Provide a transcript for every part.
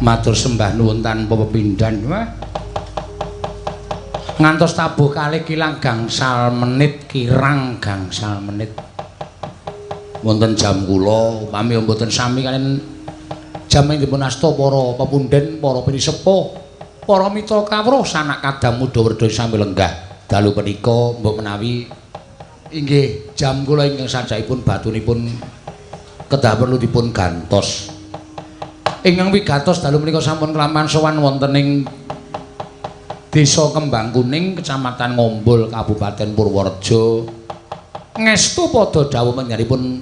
Matur sembah nuwun tanpa pepindhan. Wah. Ngantos tabuh kalih kilang gangsal menit, kirang gangsal menit. Wonten jam kula upami mboten sami kaliyan jam ing dipun asta para pepunden, para pinisepuh, para mitra kawruh sanak kadang muda werda sami lenggah. Dalu punika mbok menawi inggih jam kula ingkang sajakipun batunipun kedah perlu dipun gantos. Ingkang wigatos dalu menika sampun kelampahan sowan wonten ing Desa Kembang Kuning, Kecamatan Ngombol, Kabupaten Purworejo. Ngestu padha dawuh panjenenganipun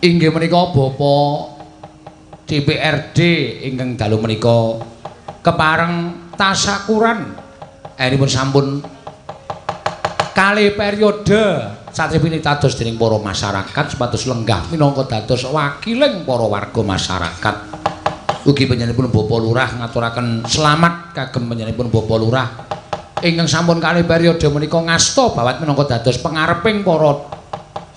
inggih menika Bapak DPRD ingkang dalu menika kepareng tasakuran akhiripun sampun kalih periode satripine dados dening para masyarakat supados lenggah minangka dados wakiling para warga masyarakat. Ugi panjenenganipun Bapak Lurah ngaturaken selamat kagem panjenenganipun Bapak Lurah ingkang sampun kalih periode menika ngasta bawat minangka dados pengareping para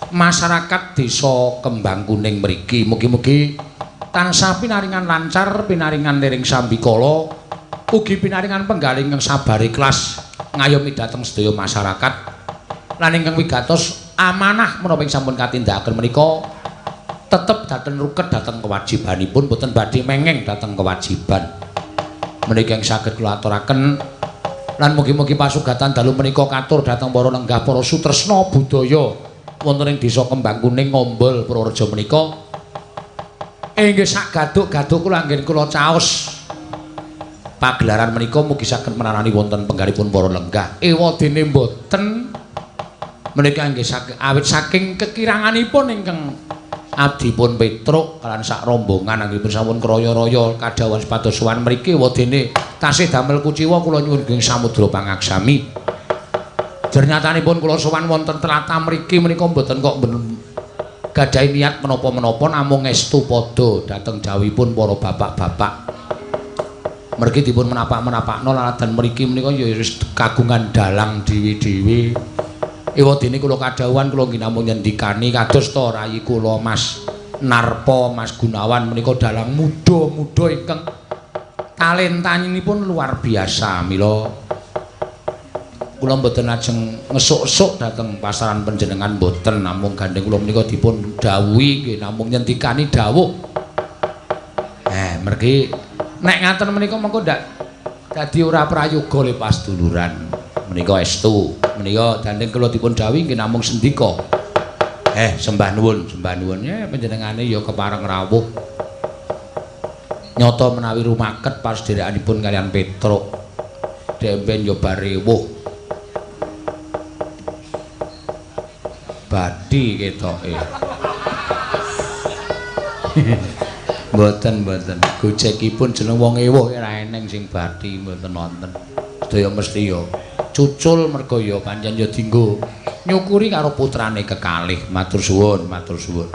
masyarakat Desa Kembang Kuning mriki. Mugi-mugi tansah pinaringan lancar, pinaringan liring sambikala, ugi pinaringan penggalih ingkang sabar ikhlas ngayomi dhateng sedaya masyarakat. Lan ingkang wigatos amanah menapa ing sampun katindakaken menika tetep dhateng ruket dhateng kewajibanipun, boten badhe mengeng dhateng kewajiban. Menika ing saged kula aturaken lan mugi-mugi pasugatan dalu menika katur dhateng para lenggah para sutresna budaya wonten ing Desa Kembang Kuning Ngombol Purworejo menika. Inggih sak gaduk-gaduk kula anggen kula caos pagelaran menika mugi saged menanani wonten penggalipun para lenggah. Ewadene mboten menika nggih awit saking kekiranganipun ingkang abdipun Petruk kaliyan sak rombongan anggenipun sampun kraya-raya kadhawuhan supados sowan mriki ewadene tasih damel kuciwa kula nyuwun ing samudra pangaksami. Jernyatanipun kula sowan wonten tlatah mriki menika mboten kok gadahi niat menapa-menapa namung ngestu padha dhateng dawuhipun para bapak-bapak. Mergi dipun menapak-menapakno laladan mriki menika ya wis kagungan dalang dhewe-dhewe. Ewadene kula kadhawuhan kula nggih namung nyendikani kados ta rayi kula Mas Narpa, Mas Gunawan menika dalang muda-muda ingkang talentanipun luar biasa. Mila kula mboten ajeng ngesuk-esuk dhateng pasaran panjenengan mboten, namung gandeng kula menika dipun dawuhi nggih namung nyendikani dawuh. Mergi nek ngaten menika mengko ndak dadi ora prayoga le pasduluran. Menika estu. Menika gandeng kula dipun dawuhi nggih namung sendika. Sembah nuwun, sembah nuwun. Ya panjenengane ya kepareng rawuh. Nyata menawi rumaket pasdherekanipun kaliyan Petruk. Demben ya barewuh. Badhi ketoke. Mboten, mboten. Gojekipun jeneng wong ewuh ora eneng sing badhi mboten wonten. Sedaya mesti ya cucul merga ya pancen ya dinggo nyukuri karo putrane kekalih. Matur suwun, matur suwun.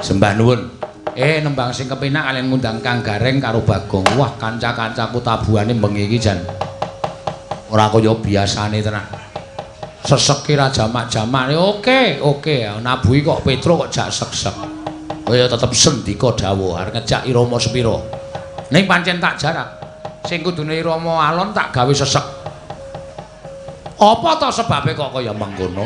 Sembah nuwun. Nembang sing kepenak kaliyan ngundang Kang Gareng karo Bagong. Wah, kanca-kancaku tabuhane bengi iki jan ora kaya biasane tenan. Seseke ra jamak-jamak. Oke, oke. Nabuhi kok Petruk kok jak sek-sek. Kaya tetep sendika dawuh arep ngejak irama sepira. Ning pancen tak jarak. Sing kudune irama alon tak gawe sesek. Apa ta sebabe kok kaya mengkono?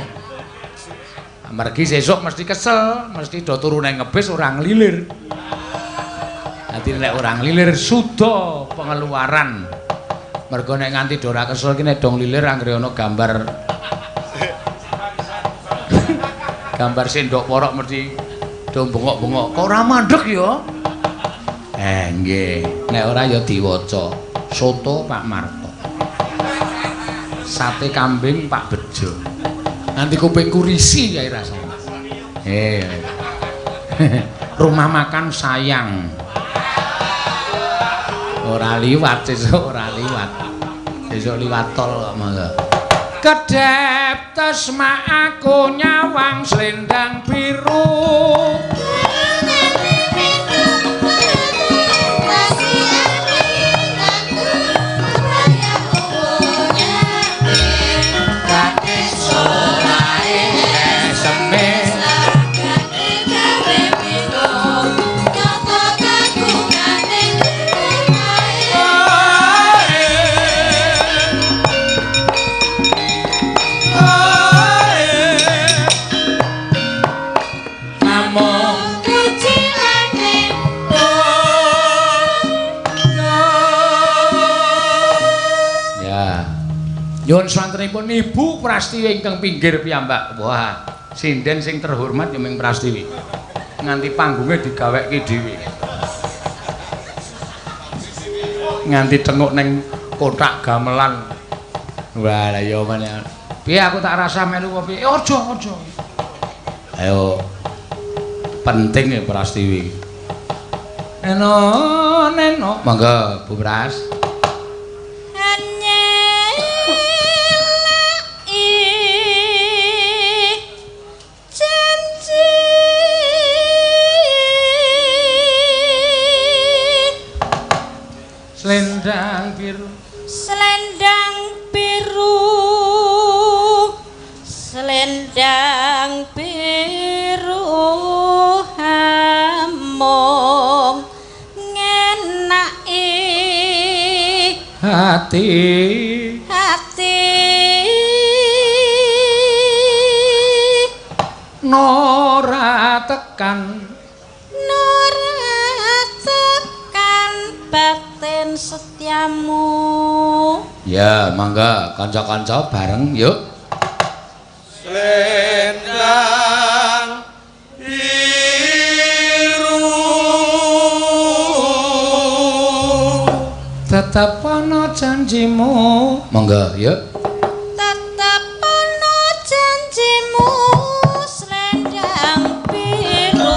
Amargi sesuk mesti kesel, mesti do turu nang ngebis ora nglilir. Dadi nek ora nglilir suda pengeluaran. Mergo nek nganti do ora kesel ki nek do nglilir anggere ana gambar gambar sendok porok mesti do bengok-bengok. Kok ora mandeg ya? Nggih. Nek ora ya diwaca. Soto Pak Marto. Sate kambing Pak Bejo. Nanti kupingku risi kae rasane. Rumah makan sayang. Ora liwat sesuk, ora liwat. Sesuk liwat tol kok monggo. Kedhep tesma aku nyawang slendang biru. Nyuwun swantenipun Ibu Prastiwi ingkang pinggir piyambak. Wah, sinden sing terhormat ya ming Prastiwi. Nganti panggunge digawekke dhewe. Nganti tenguk ning kotak gamelan. Wah, lah ya meneh. Piye aku tak rasa melu apa piye? Aja, aja. Ayo. Penting ya Prastiwi. Neno, neno. Monggo Bu Pras. Janji Selendang biru, selendang biru, selendang biru hamong ngenaki hati, hati nora tekan, nora tekan batin setiamu. Ya, mangga kanca-kanca bareng yuk. Selendang biru tetep ana janjimu. Monggo yuk. Tetep ana janjimu selendang biru.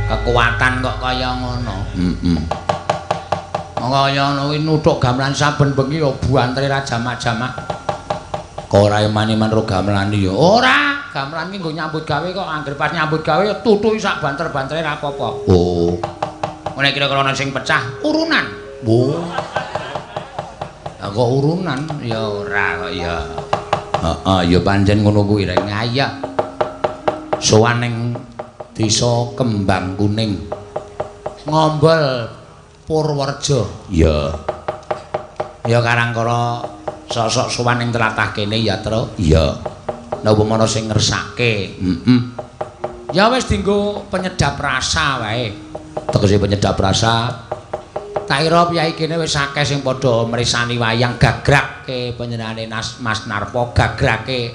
Kekuatan kok kaya ngono. Heeh. Kaya ngono kuwi nuthuk gamelan saben bengi ya buantre ra jamak-jamak. Kok ora eman-eman ro gamelan ya? Ora, gamelan ki nggo nyambut gawe kok anggere pas nyambut gawe ya tutuki sak banter-bantere ra apa-apa. Oh. Ngene kira-kira ana sing pecah urunan. Oh. Lah kok urunan ya ora kok ya. Heeh, ya pancen ngono kuwi rek. Ngayah. Sowan ning Desa Kembang Kuning, Ngombol, Purworejo. Iya. Ya karangkara sosok sowan ning tlatah kene ya, Tru. Iya. Napa ana sing ngersake? Heeh. Ya wis dienggo penyedap rasa wae. Tegese penyedap rasa. Tak kira piyai kene wis akeh sing padha mresani wayang gagrake panjenengane Mas Narpo, gagrake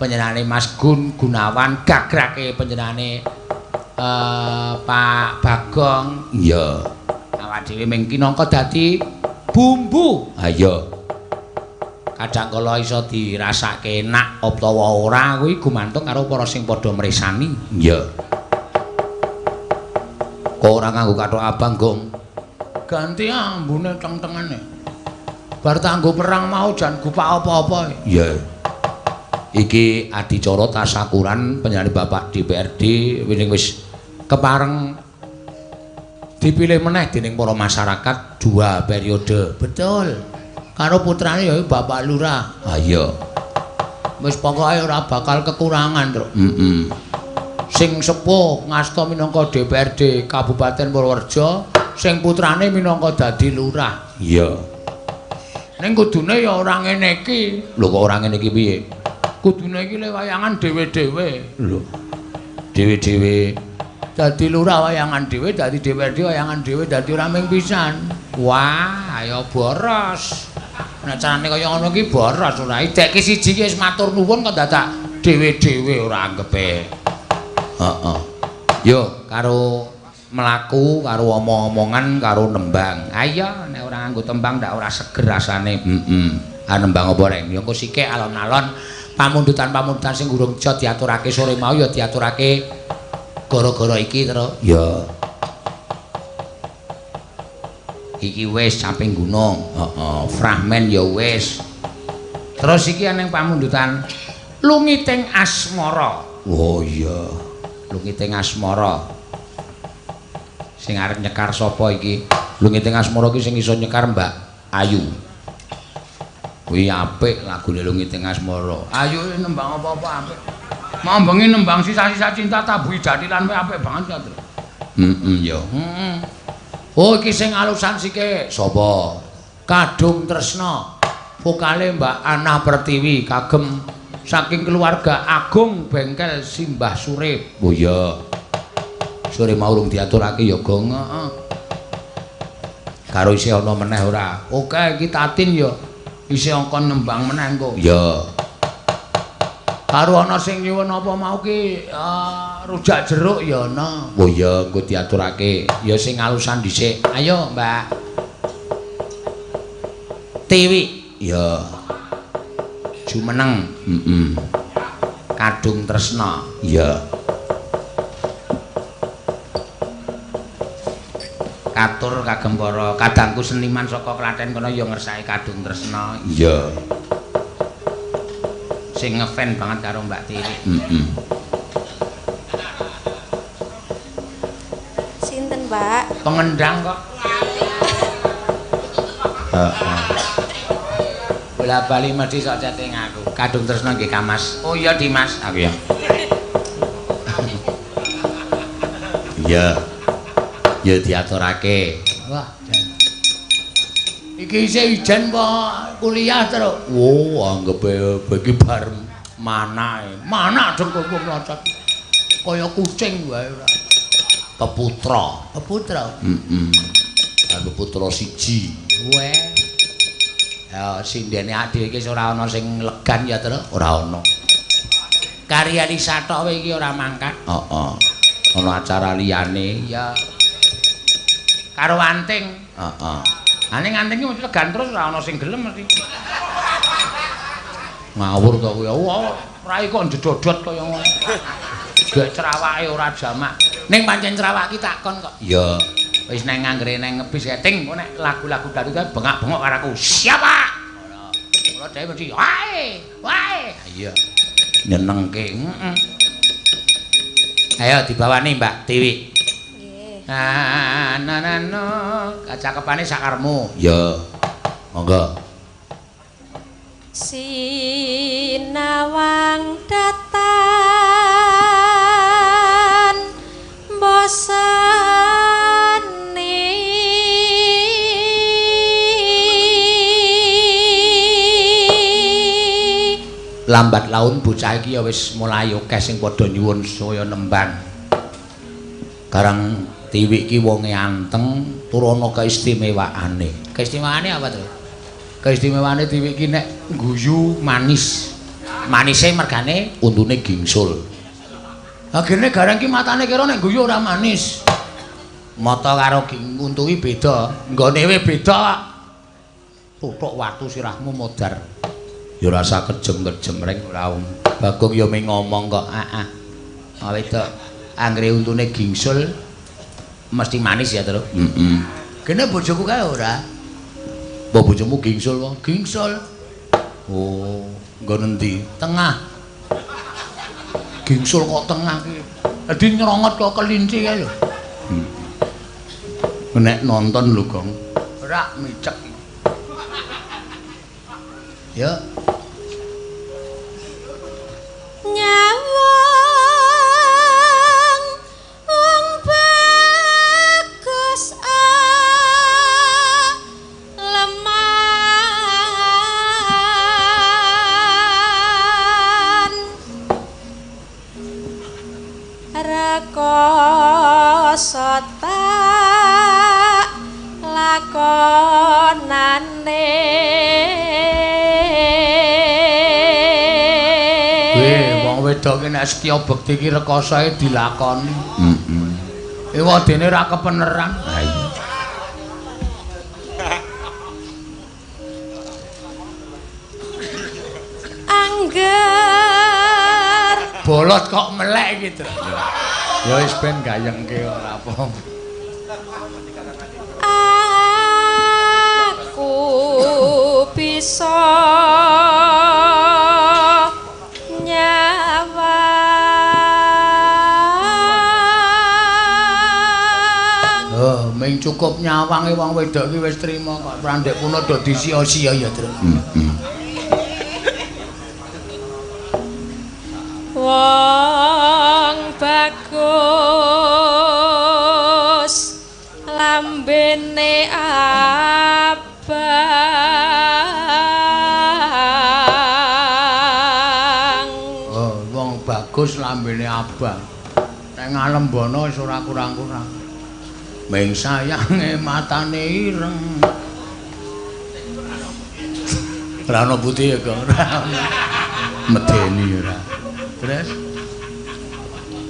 panjenengane Mas Gun Gunawan, gagrake panjenengane Pak Bagong. Iya. Awak dhewe ming kinangka dadi bumbu. Ha iya. Kadang kala iso dirasake enak utawa ora kuwi gumantung karo para sing padha mresani. Iya. Kok ora nganggo kathok abang, Gong? Ganti ambune teng-tengane. Bar tanggo perang mau jan gupak apa-apa. Iya. Iki adicara tasakuran panjenengane Bapak DPRD wis kepareng dipilih meneh dening para masyarakat 2 periode. Betul. Karo putrane ya Bapak Lurah. Ha iya. Wis pokoke ora bakal kekurangan, Truk. Heeh. Sing sepuh ngasta minangka DPRD Kabupaten Purworejo, sing putrane minangka dadi lurah. Iya. Ning kudune ya ora ngene iki. Lho kok ora ngene iki piye? Kudune iki le wayangan dhewe-dhewe. Lho. Dhewe-dhewe. Dadi lurah wayangan dhewe, dadi DPRD wayangan dhewe, dadi ora ming pisan. Wah, ayo boros. Nek carane kaya ngono iki boros ora. Idek ki siji ki wis matur nuwun kok dadak dhewe-dhewe ora anggepe. Heeh. Yo karo mlaku, karo omong-omongan, karo nembang. Ayo nek ora nganggo tembang ndak ora seger rasane. Heeh. Ah nembang apa reng? Ya engko sikik alon-alon pamundutan-pamundutan sing urung iso diaturake sore mau ya diaturake gara-gara iki, Tru. Ya. Iki wis Caping Gunung. Heeh, fragmen ya wis. Terus iki ana pamundutan Lungiting Asmara. Oh iya, Lungiting Asmara. Sing arep nyekar sapa iki? Lungiting Asmara iki sing iso nyekar Mbak Ayu. Kuwi apik lagune Lungiting Asmara. Ayu nembang apa-apa apik. Mambengi nembang sisa-sisa cinta tabuhi jathilan wae apik banget ya, Tru. Heeh ya. Heeh. Oh iki sing alusan sike sapa? Kadung Tresna. Vokale Mbak Ana Pertiwi kagem saking keluarga Agung Bengkel Simbah Surip. Oh iya. Sore mau urung diaturake ya, Gong. Heeh. Karo isih ana meneh ora? Oke, iki Tatin ya. Isih angka nembang meneh engko. Iya. Karo ana sing nyuwun apa mau ki rujak jeruk ya ana. Oh iya, engko diaturake. Ya sing alusan dhisik. Ayo, Mbak. Tiwi. Ya. Jumeneng. Heeh. Kadung Tresna. Iya. Katur kagem para kadangku seniman saka Klaten kono ya ngersake Kadung Tresna. Iya. Sing ngefan banget karo Mbak Tiwi. Heeh. Sinten, Pak? Pengendang kok. Heeh. Bola bali mesti sok chatting aku. Kadung Tresna nggih Kamas. Oh iya Dimas, aku ya. Iya. Ya diaturake. Wah, jan. Iki isih ijen apa kuliah terus? Oh, anggepe iki bar manae. Mana dengkulku mlocot. Kaya kucing wae ora. Peputra. Peputra. Heeh. Peputra siji. Weh. Ya sindene adhewe iki ora ana sing legan ya, Tru? Ora ana. Karya Lisa tok kowe iki ora mangkat. Heeh. Ana acara liyane ya. Karo anting. Heeh. Ane nganting iki mesti legan terus ora ana sing gelem mesti. Ngawur to kuwi. Wah, rai kok njedodot kaya ngono. Gek cerawake ora jamak. Ning pancen cerawak iki takon kok. Iya. Wis nang anggere nang ngebis keting kok nek lagu-lagu dangdut bengak-bengok karo aku. Siapa? Ngono. Kula dhewe mesti wae, wae. Iya. Nyenengke. Heeh. Ayo dibawani Mbak Tiwi. Nggih. Nah, nah, nah, kacakepane sakarmu. Ya. Monggo. Sinawang datan bosani Lambat laun bocah iki ya wis mulai akeh sing padha nyuwun saya nembang. Karang Tiwi iki wonge anteng tur ana keistimewaane. Keistimewaane apa to? Keistimewaane Tiwi iki nek guyu manis. Manise mergane untune gingsul. Akhirnya garang ki matane kira nek guyu ora manis. Mata karo untu ki beda, nggone we beda. Tutuk watu sirahmu modar. Ya ora usah kejem-kejem reng ora. Bagong ya mung ngomong kok. Heeh. Wedok anggere untune gingsul mesti manis ya, Tru. Heeh. Kene bojoku kae ora. Apa bojomu gingsul wae? Gingsul. Oh, nggon endi? Tengah. Gingsul kok tengah ki. Dadi nyrongot kok kelinci kae lho. Nek nonton lho, Gong. Ora micek. Ya. Nyawang wong bagus leman rekoso tak lakonane. Wedok ki nek setya bekti ki rekosoe dilakoni. Heeh. Ewadene ora kepeneran. Ha iya. Angger bolot kok melek iki, Tru. Ya wis ben gayengke ora apa-apa. bisa nyawang. Oh, ming cukup nyawange wong wedok iki wis trima kok prandhek puno do disia-sia ya, Tru. Wong bagus lambene abang. Oh, wong bagus lambene abang. Nek ngalembono wis ora kurang-kurang. Ming sayange matane ireng. Ora ono putih ya, Gong. Ora ono. Medeni ora. Terus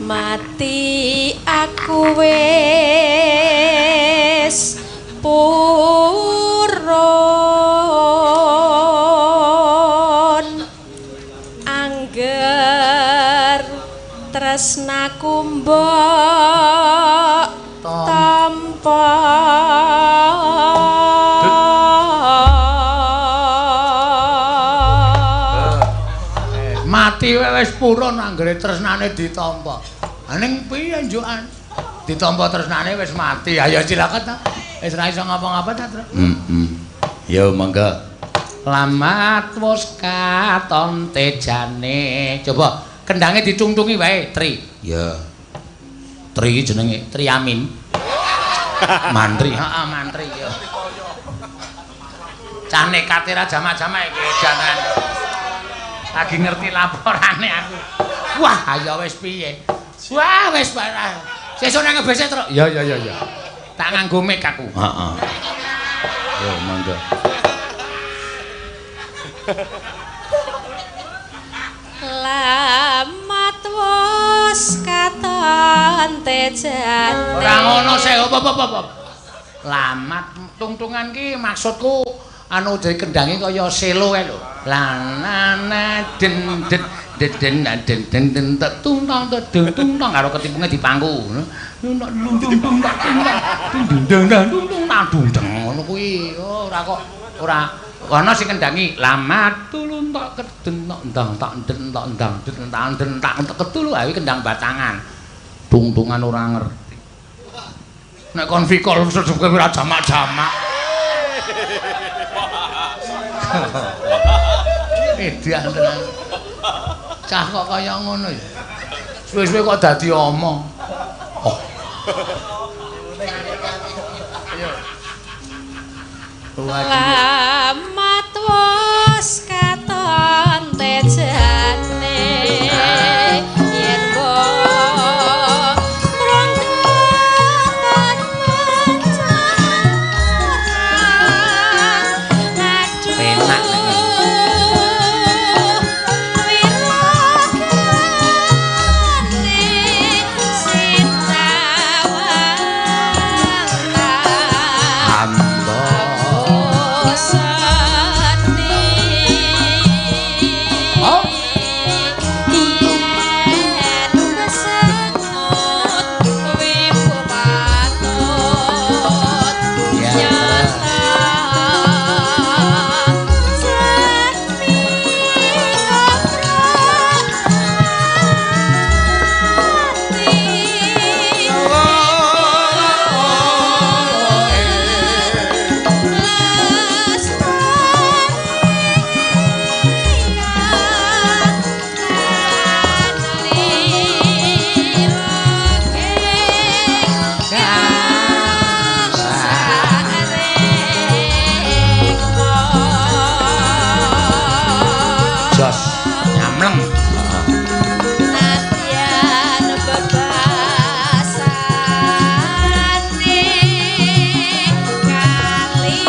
mati aku wis purun angger tresnaku mbok tampa. Mati wis purun anggere tresnane ditampa. Ha ning piye njukan? Ditampa tresnane wis mati. Ayo silakan ta. Wis ra iso ngapa-ngapa ta, Tru. Heeh. Ya monggo. Lamat wis katon tejane. Coba kendange dicungtungi wae, Tri. Ya. Tri jenenge Triamin. Mantri, heeh, mantri ya. Cah nekate ra jamak-jamak iki edanan. Lagi ngerti laporane aku. Wah, ayo wis piye? Wah, wis parah. Sesuk nang ngebese, Truk. Ya ya ya ya. Tak nganggo mic aku. Heeh. Yo monggo. Lamat wis katon tejane. Ora ngono sih, apa-apa. Lamat tungtungan ki maksudku anu dari kendange kaya selo kae lho. La na na den den den den den den den tung tong tung tung tong karo ketipunge dipangku ngono. Tung tung tung tung tung dung dung dung dung dung ngono kuwi. Oh, ora kok ora ana sing kendangi lamat tulun tok keden tok ndang tak den tok ndang den tak den tak ketulu ae kendang batangan. Tungtungan ora ngerti. Nek kon fikol sesuke ora jamak-jamak. Edan tenan. Cah kok kaya ngono ya. Suwe-suwe kok dadi omong. Oh. Ayo. Lamat wis katon tejane yen mbok mrongkot aduh Penak nek wiragane sinawang Ambo. Oh. Ya. Jos nyamleng. Nadyan bebasane kali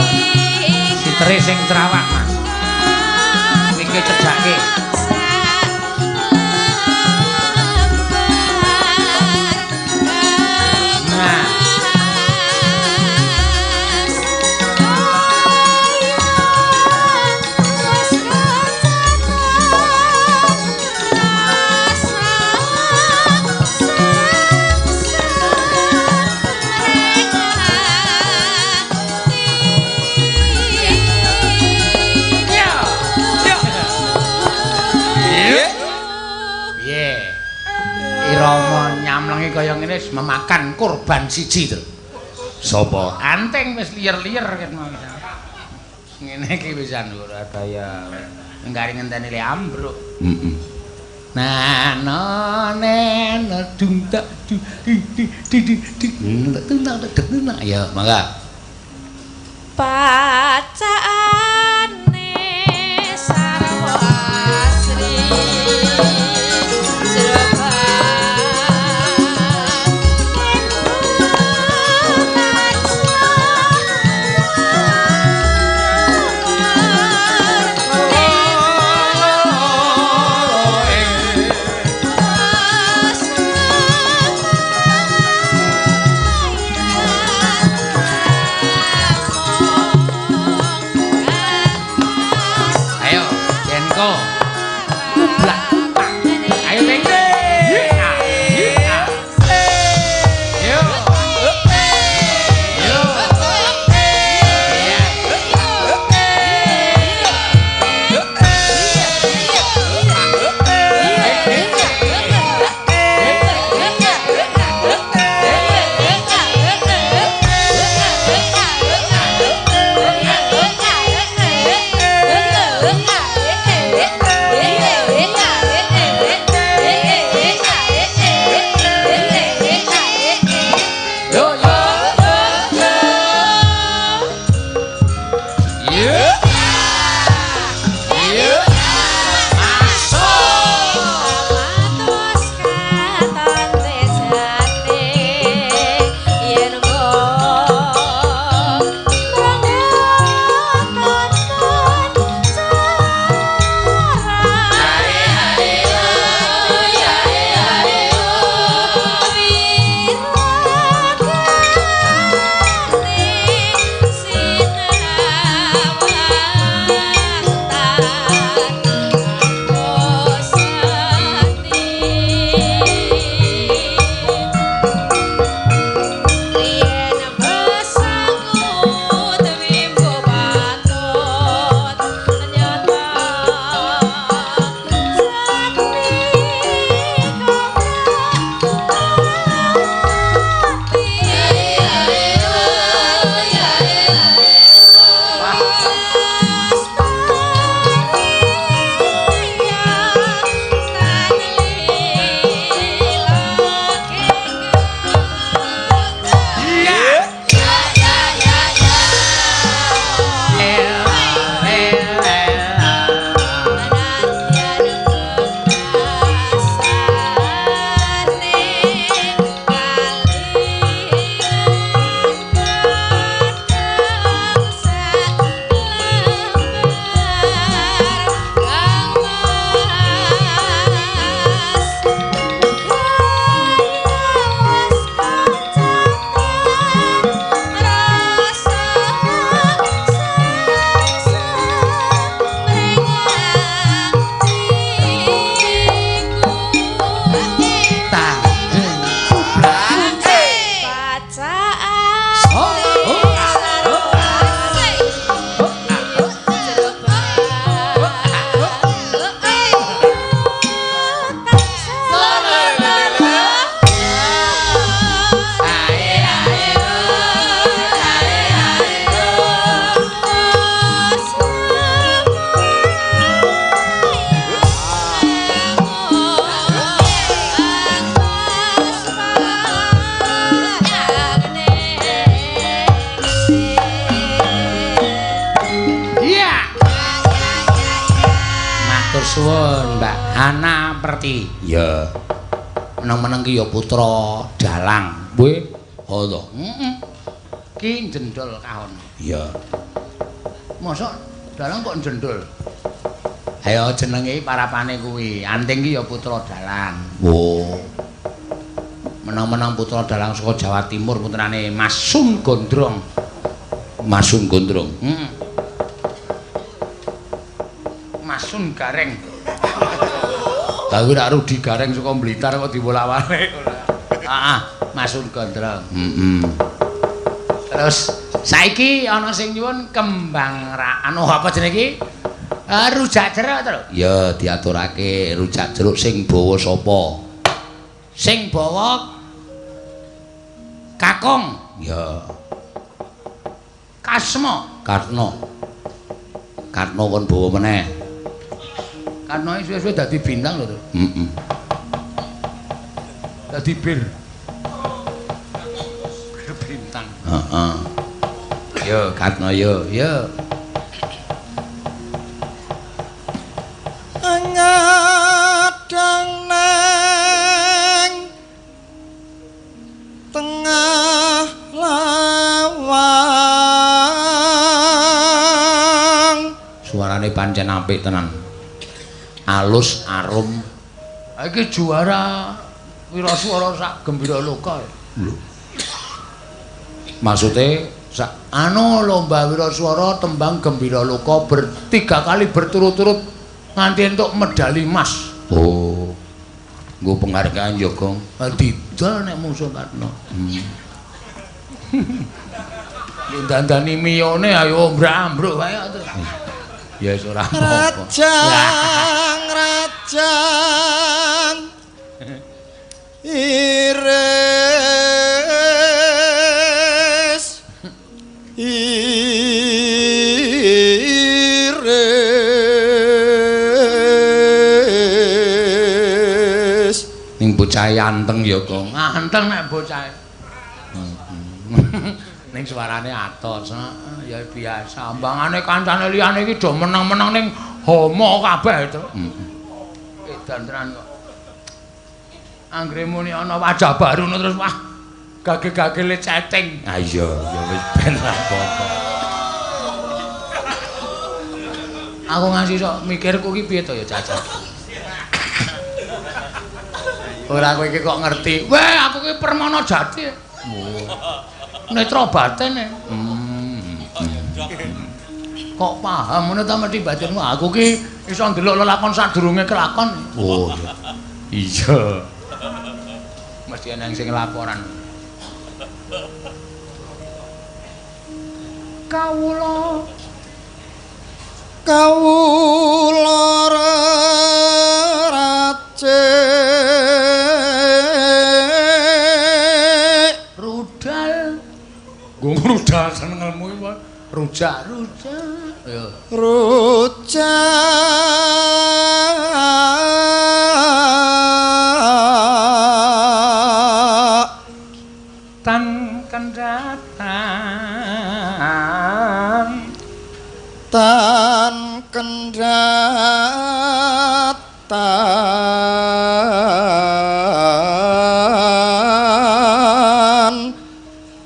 Sitere sing terawak, Mas. Mike cedhake. Nah, Rame kaya ngene wis memakan korban siji to. Sapa? Anting wis liyer-liyer ket mau. Ngene iki wisan ora daya. Nggari ngenteni le ambruk. Heeh. Na no ne no dung tak du di di di di di tung tak dek tung ya mangga. Pacaane sarwa asri Ayo, Denko. Kublak. Ayo Teng. Yo. Yo. Iya. Yo yo. Yo. Yo. Masuk. Matos katon tejane yen mbok Yen besangkut wimbo patut nyata Iya. Tanding kublak. Bacaan Iya. Matur suwun Mbak Hana Perti. Iya. Meneng-meneng ki ya putra dalang. Kowe oh to. Heeh. Ki jendol kahon. Iya. Mosok dalang kok jendol? Ayo jenenge parapane kuwi. Anting ki ya putra dalang. Oh. Menang-menang putra dalang saka Jawa Timur putrane Mas Sun Gondrong. Mas Sun Gondrong. Heeh. Mas Sun Gareng. Lah kuwi rak Rudi Gareng saka Blitar kok diwolak-walik ora. Heeh, Mas Sun Gondrong. Heeh. Terus saiki ana sing nyuwun kembang ra anu apa jenenge iki? Rujak jeruk to lho. Ya diaturake rujak jeruk sing bawa sapa? Sing bawa Kakung. Ya. Kasma. Karno. Karno kon bawa meneh. Karno iki suwe-suwe dadi bintang lho. Heeh. Dadi bir. Bir bintang. Heeh. Yo Karno yo, yo. Ngadang neng tengah lawang. Suarane pancen apik tenan. Alus arum. Iki juara wiraswara sak Gembira Loka. Lho. Maksude sak anu lomba wiraswara tembang Gembira Loka bertiga kali berturut-turut nganti entuk medali emas. Oh. Nggo penghargaan ya, Gong. Didol nek mungsuh Karno. Dandani miyone ayo ombrak-ambruk wae terus. Ya wis ora apa-apa. Rajang rajang iris iris. Ning bocah anteng ya, Gong. Anteng nek bocah. Ning suarane atos, ya biasa. Ambangane kancane liyane iki do menang-menang ning homo kabeh to. Heeh. Edan tenan kok. Anggere muni ana wajah baru terus wah gage-gagele chatting. Ah iya, ya wis ben ra apa-apa. Aku nganti sok mikirku ki piye to ya Caca. Ora kowe iki kok ngerti. Weh, aku ki Permana Jati. Oh. Netra batin e. Kok paham ngono ta mesti batinmu. Aku ki iso ndelok lelakon sadurunge kelakon. Oh iya. Iya. Mesti ana sing laporan. Kawula kawula racik rudal. Nggo rudal senengmu iki rujak rujak. Ya. Rujak tan kendatan tan kendatan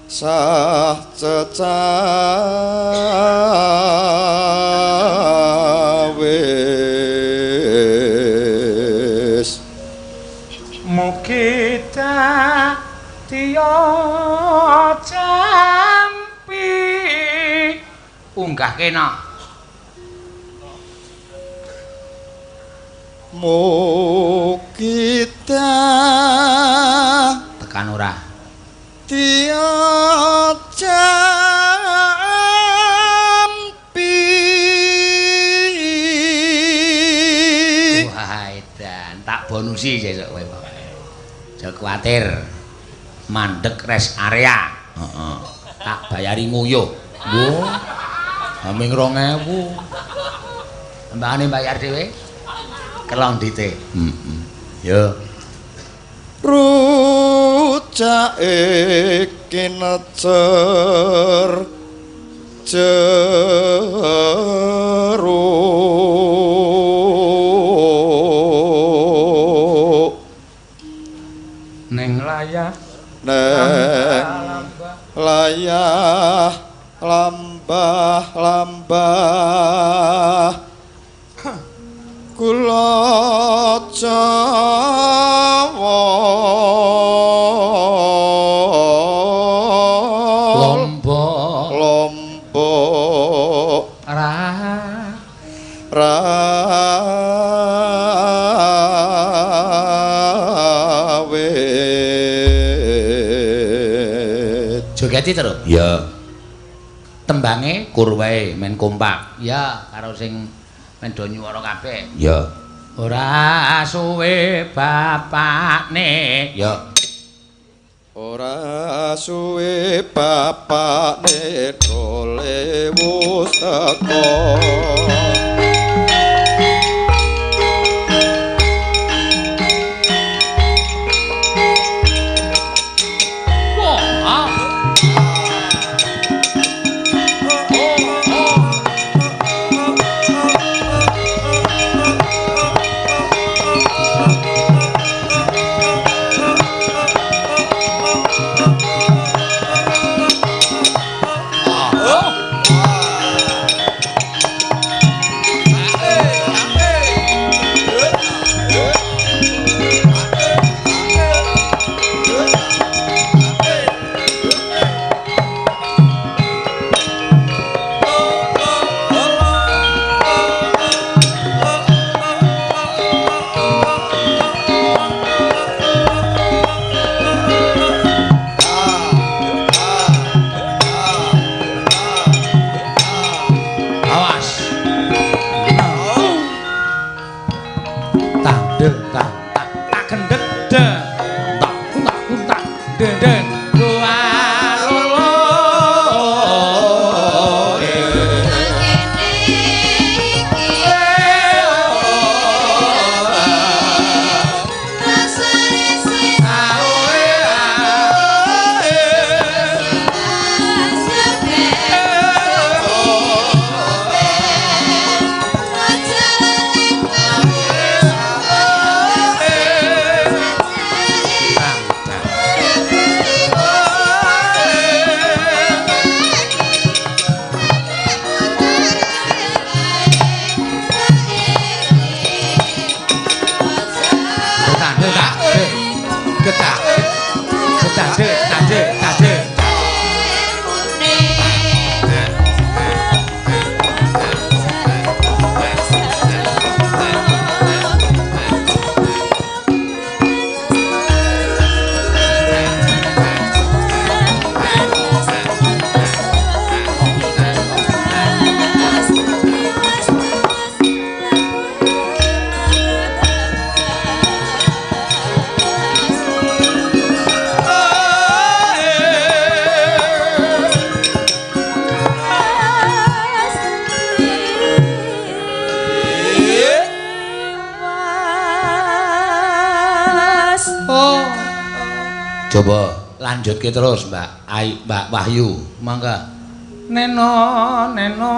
sah cecawis mugi dadiya jampi unggah kena mugi tekan ora dadiya jampi. Wah edan tak bonusi sesuk kowe pokoke. Aja kuwatir. Mandek rest area. Heeh. Tak bayari nguyuh. Lho. Aming 2000. Tembangane bayar dhewe. Kelong dite. Heeh. Yo. Rujake kinecer jero ning layah neng layah lambah lambah kula Jawa Lombok Lombok ra rawit. Jogeti terus. Ya. Tembange kur wae men kompak. Ya, karo sing men do nyuwara kabeh. Ya. Ora suwe bapakne. Ya. Ora suwe bapakne dole wis teko. Coba lanjutke terus Mbak Ai, Mbak Wahyu, mangga. Neno neno.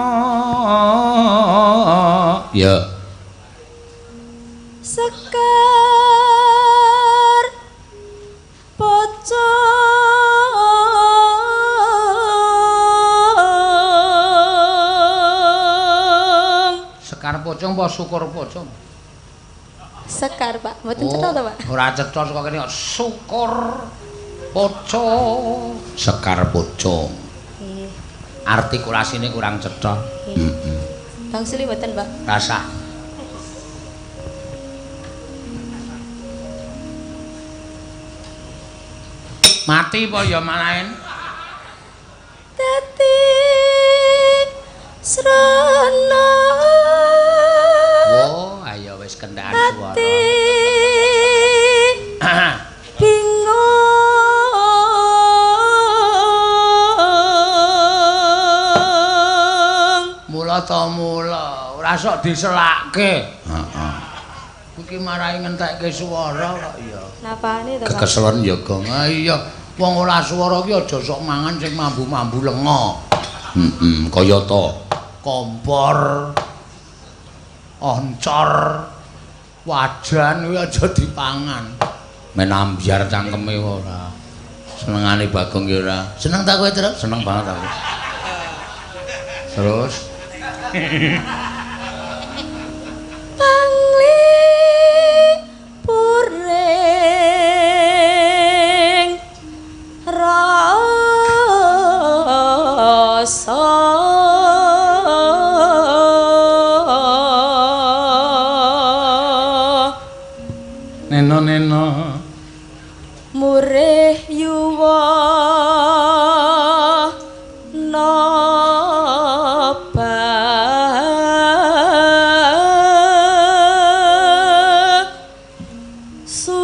Ya. Sekar pocong. Sekar pocong apa syukur pocong? Sekar, Pak. Mboten cetha to, Pak? Ora cetha saka kene kok syukur pocong. Sekar pocong. Nggih. Artikulasine kurang cetha. Heeh. Bang Suli mboten, Pak? Rasah. Mati apa ya malaen? Dadi srana. Oh, ayo wis kendaan suara. Bingung. Mula ta mula, ora sok diselake. Heeh. Iki marai ngentekke suara kok ya. Napane to, Pak? Kekeselen ya, Gong. Ah iya, wong ora suara ki aja sok mangan sing mambu-mambu lenga. Heeh, kaya ta kompor, oncor, wajan kuwi aja dipangan. Men ambyar cangkeme ora. Senengane Bagong ki ora. Seneng ta kowe, Truk? Seneng banget aku. Terus panglipuring rasa neno neno murih yuwa naba suki.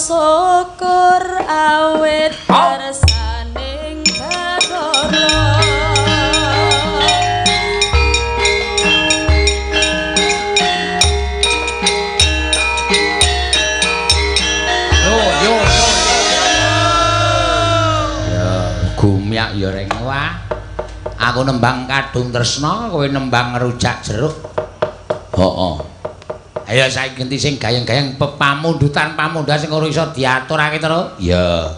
Syukur awit kersaning Bathara. Yo yo yo. Ya gumyak ya reng wah. Aku nembang Kadung Tresna, kowe nembang Rujak Jeruk. Heeh. Ayo saiki genti sing gayeng-gayeng pepamundutan pamundutan sing ora iso diaturake to. Iya.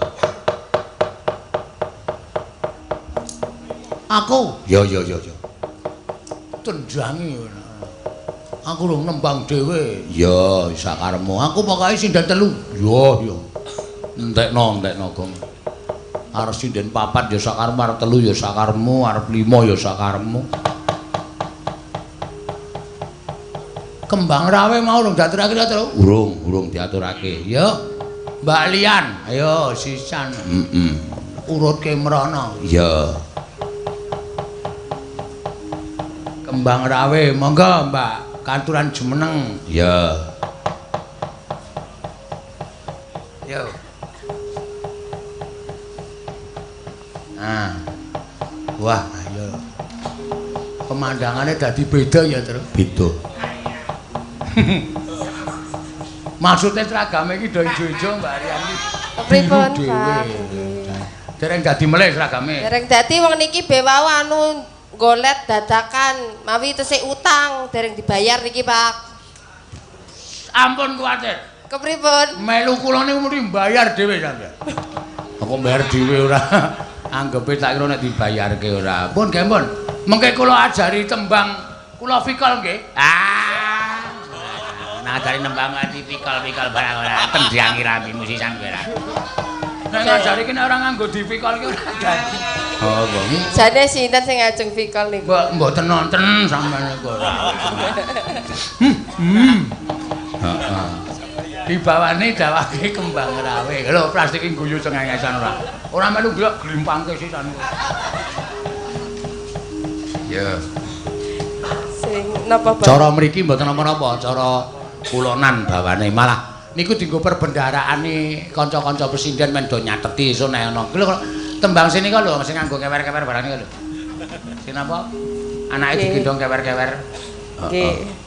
Aku. Ya ya ya ya. Tendangi. Aku lho nembang dhewe. Ya, sakarepmu. Aku pokoke sinden telu. Ya ya. Entekno, entekno, Gong. Arep sinden papat ya sakarepmu, arep telu ya sakarepmu, arep lima ya sakarepmu. Kembang rawe mau urung diaturake to? Urung, urung diaturake. Ya. Mbak Lian, ayo sisan. Heeh. Urutke mrono. Iya. Kembang rawe, monggo Mbak, katuran jumeneng. Iya. Yo. Nah. Wah, ayo. Pemandangannya dadi beda ya, Tru. Beda. Maksudnya seragame iki do ijo-ijo Mbak Rian iki. Pripun, Pak? Dereng dadi melih seragame. Dereng dadi wong niki be wau anu golet dadakan mawi tesih utang dereng dibayar niki, Pak. Ampun kuwatir. Kepripun? Melu kula niku mesti mbayar dhewe sampeyan. Aku mbayar dhewe ora. Anggepe tak kira nek dibayarke ora. Pun nggih pun. Mengke kula ajari tembang kula fikal nggih. Ah. Nah, dari nembang ati pikal-pikal barang ora tendangi rambimu sisan kowe ora. Nek ngajari ki nek ora nganggo difikal ki ora dadi. Oh, apa? Jane sinten sing ngajeng fikal niku? Mbok mboten nonton sampeyan niku ora. Heeh. Dibawani dawake kembang rawe. Lho plastik iki guyu cengengesan ora. Ora melu glok glimpangke sisan. Ya. Sing napa Pak? Cara mriki mboten napa-napa, cara kulonan bawane malah niku dienggo perbendaraane kanca-kanca presiden men do nyateti iso nek ana. Lho tembang sini kok lho sing nganggo kewer-kewer barang niku lho. Sing napa? Anake digendhong kewer-kewer. Nggih.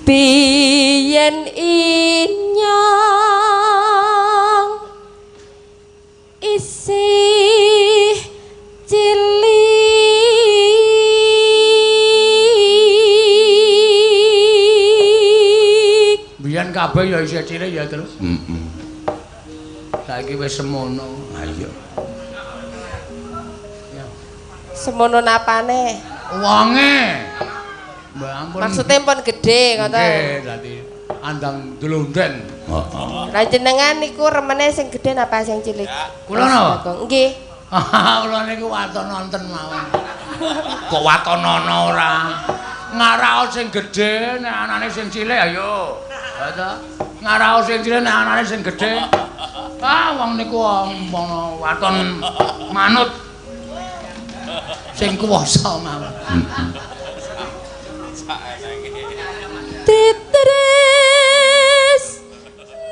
Biyen inyong isih cilik. Biyen kabeh ya isih cilik ya terus. Heeh. Saiki wis semono. Ha iya. Semono napane? Wonge. Mbak ampun. Maksudnya pun gedhe ngoten. Nggih, dadi andang dlondeng. Heeh. Lah jenengan niku remene sing gedhe napa sing cilik? Kula napa? Nggih. Kula niku waton nonton mawon. Kok waton ana ora? Ngarao sing gedhe nek anane sing cilik ayo. Ha ta? Ngarao sing cilik nek anane sing gedhe. Ah wong niku wong waton manut sing kuwasa mawon. Titres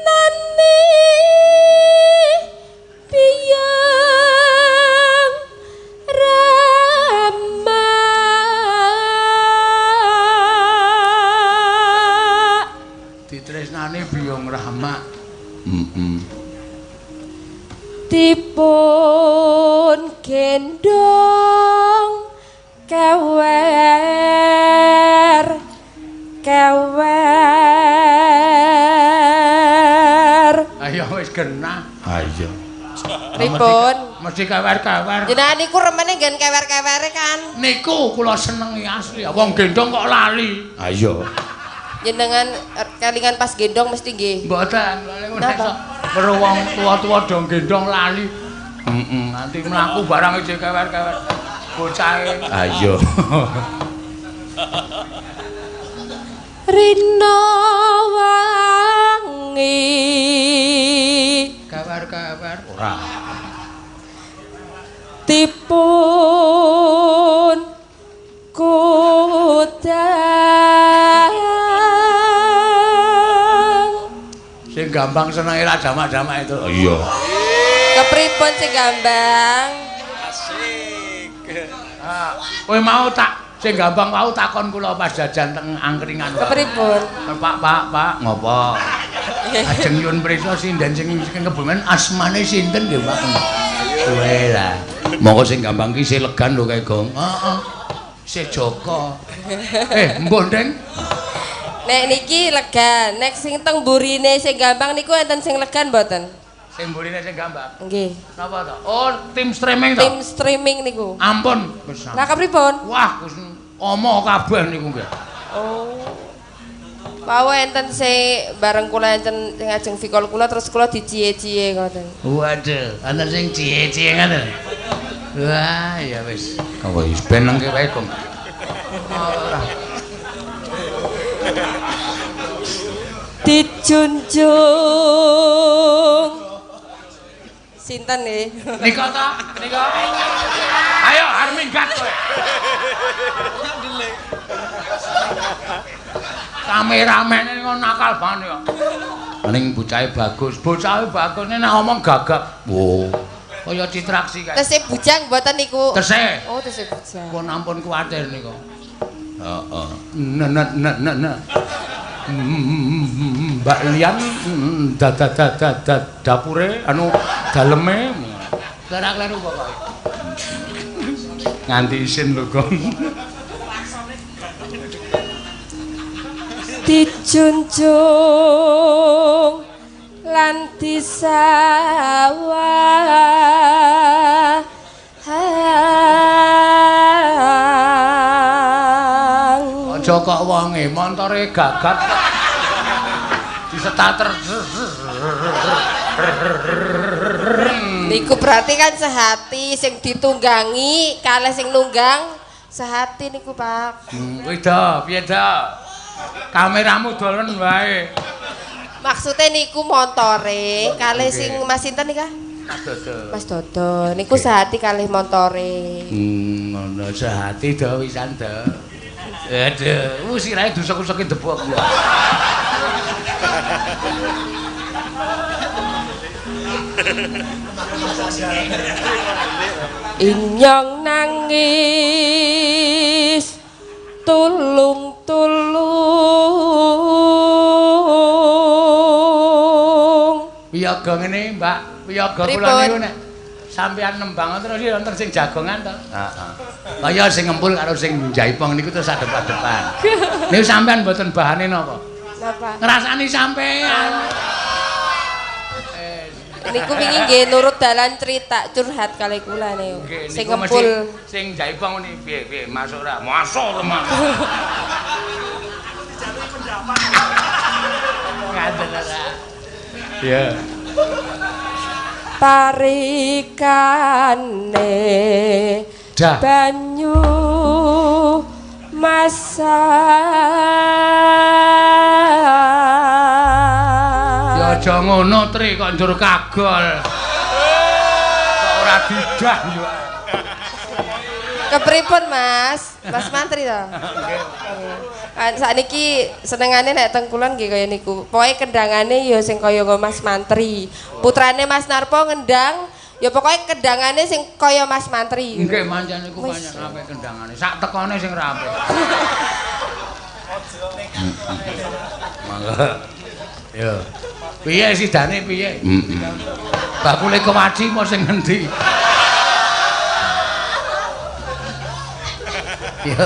nani piyang rama ditresnani biyong rama. Dipun gendong kewer kewer. Ayo wis genah. Ayo. Pripun? Mesti kewer-kewer. Jenengan niku remene nggen kewer-kewere kan? Niku kula senengi asli. Wong gendong kok lali. Ayo. Jenengan kelingan pas gendong mesti nggih. Mboten, niku nek weruh wong tuwa-tuwa do gendong lali. Heeh, nanti mlaku barang isih kewer-kewer. Bocahe. Ayo. Rina wangi kewer-kewer ora dipun kudan. Sing gambang senenge ra jamak-jamak itu. Oh, iya. Kepripun sing gambang? Asik. Ah, kowe mau tak sing gambang wau takon kula pas jajan teng angkringan. Kepripun? Pak, Pak, Pak, ngopo? Ajeng nyuwun prisa sinden sing Kebumen asmane sinten nggih, Pak? Kowe lah. Monggo sing gambang ki isih legan lho kae, Gong. Heeh. Isih Joko. Mbah Ndeng. Nek niki legan, nek sing teng mburine sing gambang niku enten sing legan mboten? Sing mburine sing gambang. Nggih. Napa to? Oh, tim streaming to? Tim streaming niku. Ampun. Lah kepripun? Wah, omo kabeh niku nggih. Oh. Wau enten sing bareng kula enten sing ajeng vikol kula terus kula dicie-cie ngoten. Waduh, enten sing cie-cie ngoten. Wah, ya wis. Kok wis ben nengke wae, Gong. Ora. Dijunjung. Sinten nggih? Nika ta? Nika. Ayo arep minggat kowe. Kameramene ngono nakal banget ya. Ning bocahe bagus, bocahe bagus nek ngomong gagap. Wo. Kaya citraksi kae. Tesih bujang mboten niku? Tesih. Oh, tesih bujang. Pun ampun kuwatir niku. Heeh. Nah. Mbak Lian dapure anu daleme. Klerak-kleru pokoke. Nganti isin lho, Gong. Dijunjung lan disawah. Aja kok wonge montore gagat disetater. Niku berarti kan sehati sing ditunggangi kalih sing nunggang sehati niku, Pak. Kuwi do, piye do? Kameramu dolen wae. Maksude niku montore kalih sing Mas sinten nika? Mas Dodo. Mas Dodo niku sehati kalih montore. Ngono sehati do wisan do. Aduh, sirahe dusuk-usuke debok lho. Inyong nangis tulung-tulung. Wiyaga ngene, Mbak. Wiyaga kula niku nek sampean nembang terus wonten sing jagongan to. Heeh. Kaya sing ngempul karo sing jaipong niku terus adep-adepan. Niku sampean mboten bahane napa? Napa? Ngrasani sampean. Niku wingi nggih nurut dalan cerita curhat kalih kula niku. Sing ngempul sing jaipong ngene piye piye masuk ora? Masuk teman. Dijaluki pendapat. Ngaten ora. Ya. Tarikane banyu masa. Ya aja ngono Tri kok njur kagol. Kok ora didah yo. Kepripun Mas? Mas Mantri to? Nggih. Kan sakniki senengane nek teng kulon nggih kaya niku. Pokoke kendangane ya sing kaya Mas Mantri. Putrane Mas Narpo ngendang, ya pokoke kendangane sing kaya Mas Mantri. Nggih, mancen niku banyak apik kendangane. Sak tekone sing ra apik. Mangga. Yo. Piye sidane piye? Bakule kewaci mau sing ngendi? Yo.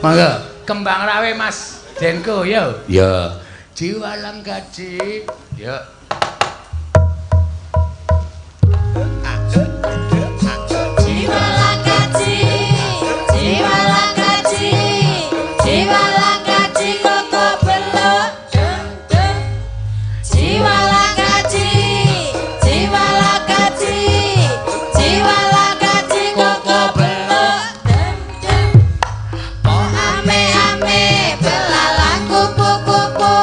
Mangga. Kembang rawe Mas Denko yo. Ya. Jiwa langgaji. Yo. Jiwa langgaji, jiwa langgaji, jiwa langgaji koko belok dem dem. Jiwa langgaji, jiwa langgaji, jiwa langgaji koko belok dem dem. Ame-ame belalang kupu-kupu,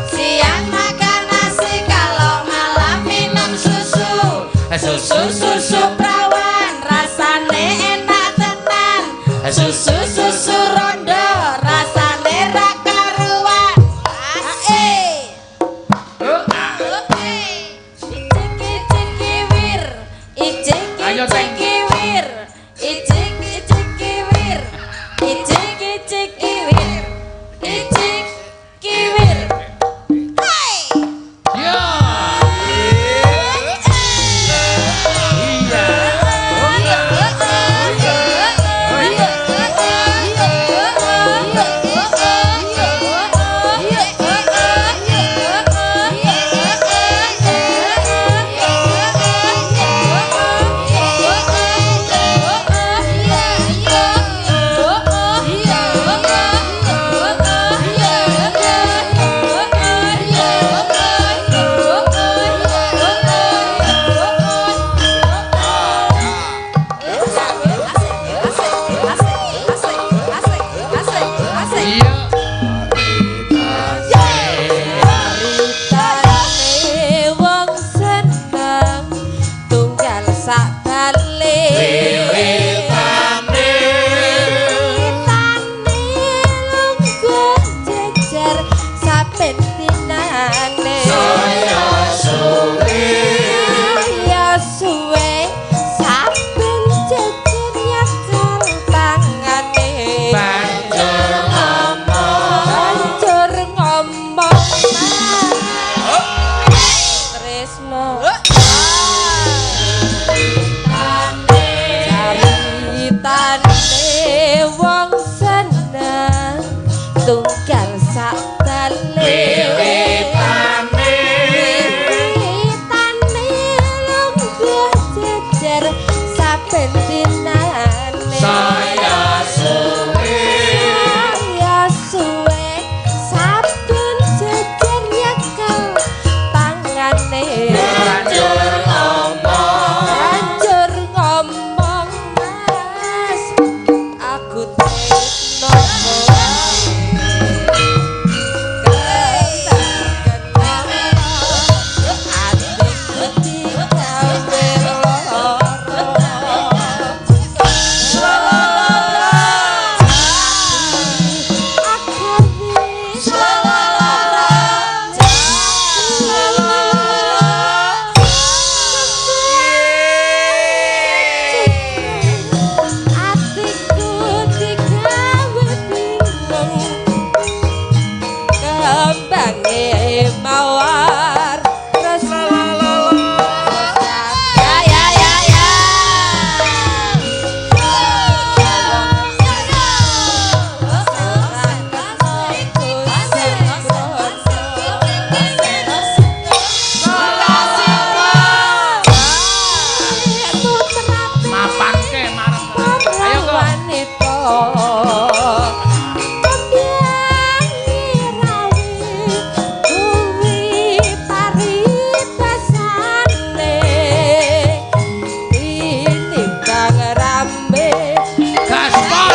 siang makan nasi kalau malam minum susu. Susu-susu prawan rasane enak tenan. Susu-susu rondo rasane ra karuan. Ae. Wiwitane wiwitane lungguh jejer saben dinane saya suwe saya suwe saben jejer nyekel tangane banjur ngomong banjur ngomong Mas aku tresno kowe atiku digawe lara Atiku digawe bingung kembange mawar terus ya ya ya ya Mapanke marang ayo kok wanita kembange rawi kuwi paribasane tinimbang rambe gaspol.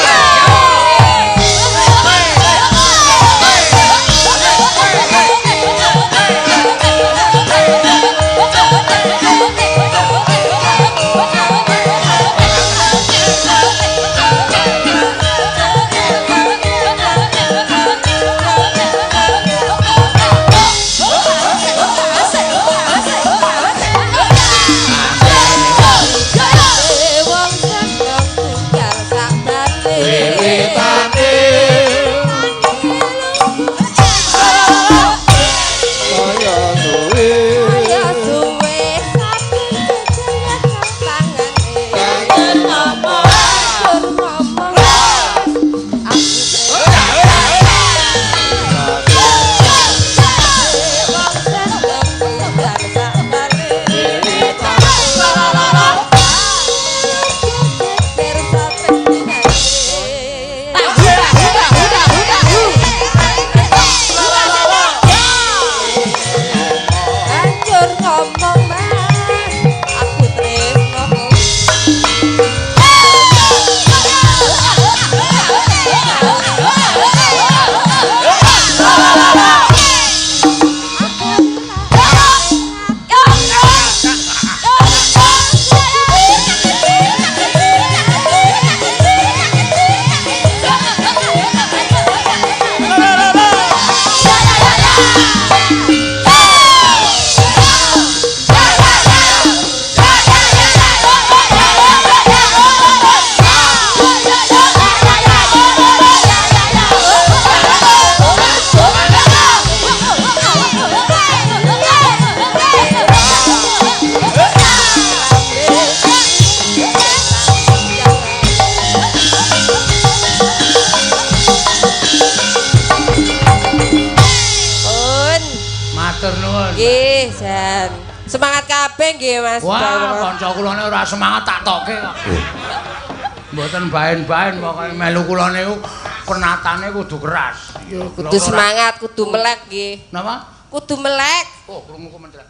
Wong seneng tunggal sak bali Wiwitane Saya suwe Kaya suwe saben jejer nyekel tangane Kangen ngomong Banjur ngomong aku wong seneng tunggal sak bali jejer saben dinane Banjur ngomong Mas aku tresno kowe. Pun. Matur nuwun. Nggih, Jan. Semangat kabeh nggih Mas. Wah, Bawono. kanca kula niku ora semangat tak tokke kok. Mboten baen-baen pokoke melu kula niku penatane kudu keras. Kudu semangat, kudu melek nggih. Napa? Kudu melek. Oh, krungu komentar.